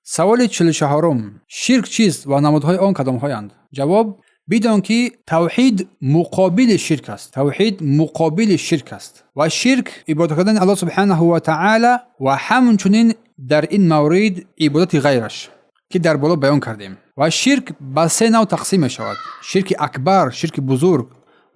Саволи 44-ум: ширк чист ва намудҳои он кадомҳоянд? Ҷавоб: бидон, ки тавҳид муқобили ширк аст. Тавҳид муқобили ширк аст ва ширк ибодат кардани Аллоҳ субҳанаҳу ва таъала ва ҳамчунин дар ин маврид ибодати ғайраш, ки дар боло баён кардем. Ва ширк ба се нав тақсим мешавад: ширки акбар, ширки бузург,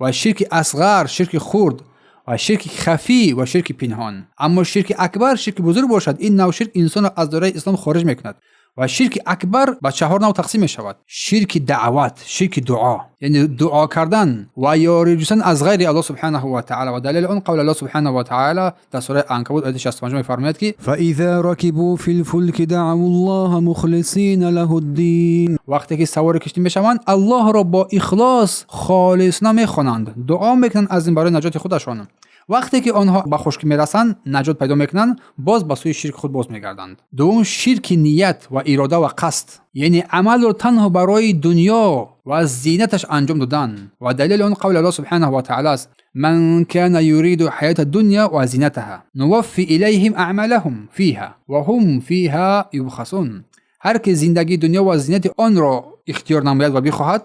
ва ширки асғар, ширки хурд, ва ширки хафӣ ва ширки пинҳон. Аммо ширки акбар, ширки бузург бошад, ин нав ширк инсонро аз доираи ислом хориҷ мекунад. Ва ширки акбар ба чаҳор нав тақсим мешавад: ширки даъват, ширки дуо, яъне дуо кардан ва ёрӣ ҷустан аз ғайри Аллоҳ субҳанаҳу ва таъала. Ва далели он қавли Аллоҳ субҳанаҳу ва таъала дар сураи Анкабут, ояти 65, мефармояд, ки فإذا ركبوا في الفلك دعوا الله مخلصين له الدين. Вақте ки савори киштӣ мешаванд, Аллоҳро бо ихлос, холисона мехонанд, дуо мекунанд аз ин барои наҷоти худашон. Вақте ки онҳо ба хушкӣ мерасанд, наҷот пайдо мекунанд, боз ба сӯи ширки худ боз мегарданд. Дуввум, ширки ният ва ирода ва қасд, яъне амалро танҳо барои дунё ва зинаташ анҷом додан. Ва далели он қавли Аллоҳ субҳанаҳу ва таъала аст: من كان يريد الحياة الدنيا وزينتها نوف إليهم أعمالهم فيها وهم فيها يبخسون. Ҳар ки зиндагии дунё ва зинати онро ихтиёр намояд ва бихоҳад,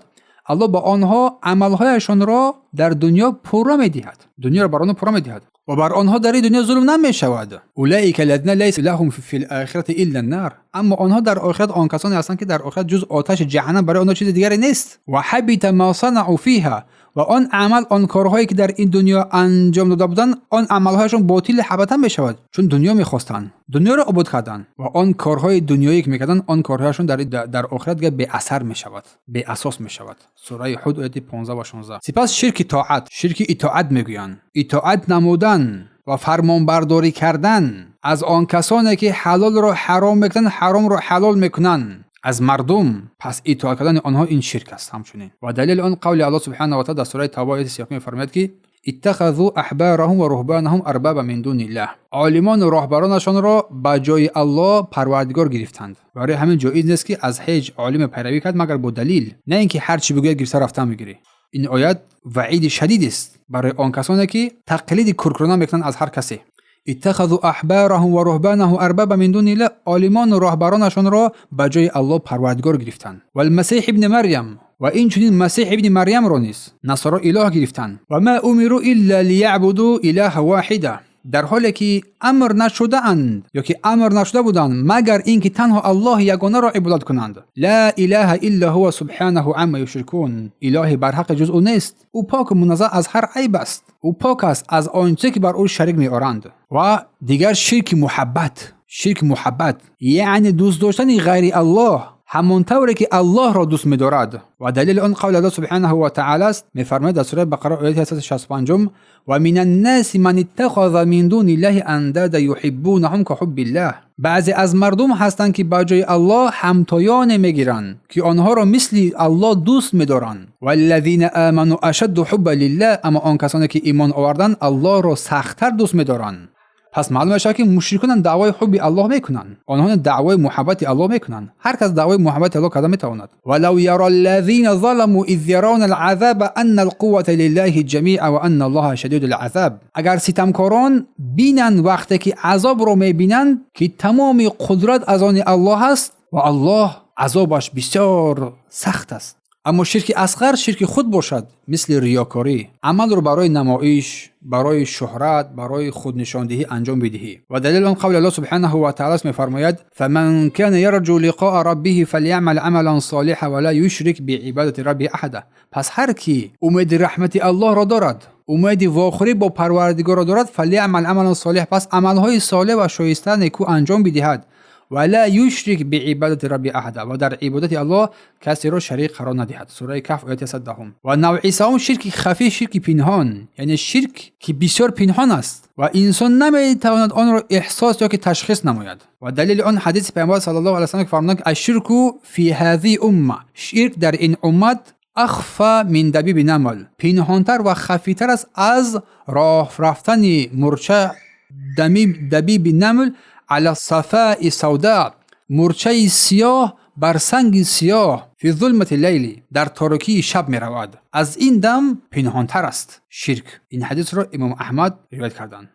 Аллоҳ ба онҳо амалҳояшонро дар дунё пурра медиҳад, дунёро бар онҳо пурра медиҳад ва бар онҳо дар ин дунё зулм намешавад. أولئك الذين ليس لهم في الآخرة إلا النار. Аммо онҳо дар охират он касоне ҳастанд, ки дар охират ҷуз оташи ҷаҳаннам барои онҳо чизи дигаре нест. وحبط ما صنعوا فيها. Ва он амал, он корҳое, ки дар ин дунё анҷом дода буданд, он амалҳояшон ботили ҳабата мешавад, чун дунё мехостанд, дунёро обод карданд ва он корҳои дунёие ки мекарданд, он корҳояшон дар охират дига беасар мешавад, беасос мешавад. Сураи Ҳуд, ояти 15 ва 16. Сипас ширки тоат, ширки итоат мегӯянд, итоат намудан ва фармонбардорӣ кардан аз он касоне, ки ҳалолро ҳаром мекунанд, ҳаромро ҳалол мекунанд аз мардум. Пас итоат кардани онҳо ин ширк аст ҳамчунин. Ва далели он қавли Аллоҳ субҳанаҳу ва таъала дар сураи Тавба, ояти 31, мефармояд, ки اتخذوا أحبارهم ورهبانهم أربابا من دون الله. Олимону роҳбаронашонро ба ҷои Аллоҳ парвардигор гирифтанд. Барои ҳамин ҷоиз нест, ки аз ҳеҷ олиме пайравӣ кард, магар бо далил, на ин ки ҳар чӣ бигӯяд, гирифта рафтан мегирӣ. Ин оят ваъиди шадид аст барои он касоне, ки тақлиди куркурона мекунанд аз ҳар касе. اتخذوا أحبارهم ورهبانهم أربابا من دون الله. Олимону роҳбаронашонро ба ҷои Аллоҳ парвардигор гирифтанд. والمسيح ابن مريم. Ва инчунин Масеҳ ибни Марьямро низ насоро илоҳ гирифтанд. وما أمروا إلا ليعبدوا إلها واحدا. Дар ҳоле ки амр нашудаанд ё ки амр нашуда буданд, магар ин ки танҳо Аллоҳи ягонаро ибодат кунанд. لا إله إلا هو سبحانه عما يشركون. Илоҳи барҳаққи ҷуз ӯ нест, ӯ поку муназзаҳ аз ҳар айб аст, ӯ пок аст аз он чизе, ки бар ӯ шарик меоранд. Ва дигар ширки муҳаббат. Ширки муҳаббат, яъне дӯст доштани ғайри Аллоҳ ҳамон тавре ки Аллоҳро дӯст медорад. Ва далели он қавли Аллоҳ субҳанаҳу ва таъала аст, мефармояд дар сураи Бақара, ояти 165: ومن الناس من اتخذ من دون الله أندادا يحبونهم كحب الله. Баъзе аз мардум ҳастанд, ки ба ҷои Аллоҳ ҳамтоёне мегиранд, ки онҳоро мисли Аллоҳ дӯст медоранд. والذين آمنوا أشد حبا لله. Аммо он касоне, ки имон оварданд, Аллоҳро сахттар дӯст медоранд. Пас маълум мешавад, ки мушриконам даъвои ҳубби Аллоҳ мекунанд, онҳо даъвои муҳаббати Аллоҳ мекунанд. Ҳар кас даъвои муҳаббати Аллоҳ карда метавонад. ولو يرى الذين ظلموا إذ يرون العذاب أن القوة لله جميعا وأن الله شديد العذاب. Агар ситамкорон бинанд, вақте ки азобро мебинанд, ки тамоми қудрат аз они Аллоҳ аст ва Аллоҳ азобаш бисёр сахт аст. Аммо ширки асғар, ширки худ бошад, мисли риёкорӣ, амалро барои намоиш, барои шӯҳрат, барои худнишондиҳӣ анҷом бидиҳӣ. Ва далели он қавли Аллоҳ субҳанаҳу ва таъала аст, мефармояд: فمن كان يرجو لقاء ربه فليعمل عملا صالحا ولا يشرك بعبادة ربه أحدا. Пас ҳар ки умеди раҳмати Аллоҳро дорад, умеди вохӯрӣ бо Парвардигорро дорад, فليعمل عملا صالحا, пас амалҳои солеҳ ва шоиста, некӯ анҷом бидиҳад, ولا يشرك بعبادة ربه أحدا, ва дар ибодати Аллоҳ касеро шарик қарор надиҳад. Сураи Каҳф, ояти 110. Ва навъи сеюм, ширки хафӣ, ширки пинҳон, яъне ширк, ки бисёр пинҳон аст ва инсон наметавонад онро эҳсос ё ки ташхис намояд. Ва далели он ҳадиси Пайғамбар саллаллоҳу алайҳи васаллам, ки фармуданд: الشرك في هذه الأمة, ширк дар ин уммат, أخفى من دبيب النمل, пинҳонтар ва хафитар аст аз роҳ рафтани мурча. دبيب النمل على الصفاة السوداء, мурчаи сиёҳ бар санги сиёҳ, في ظلمة الليل, дар торикии шаб меравад, аз ин дам пинҳонтар аст ширк. Ин ҳадисро Имом Аҳмад ривоят карданд.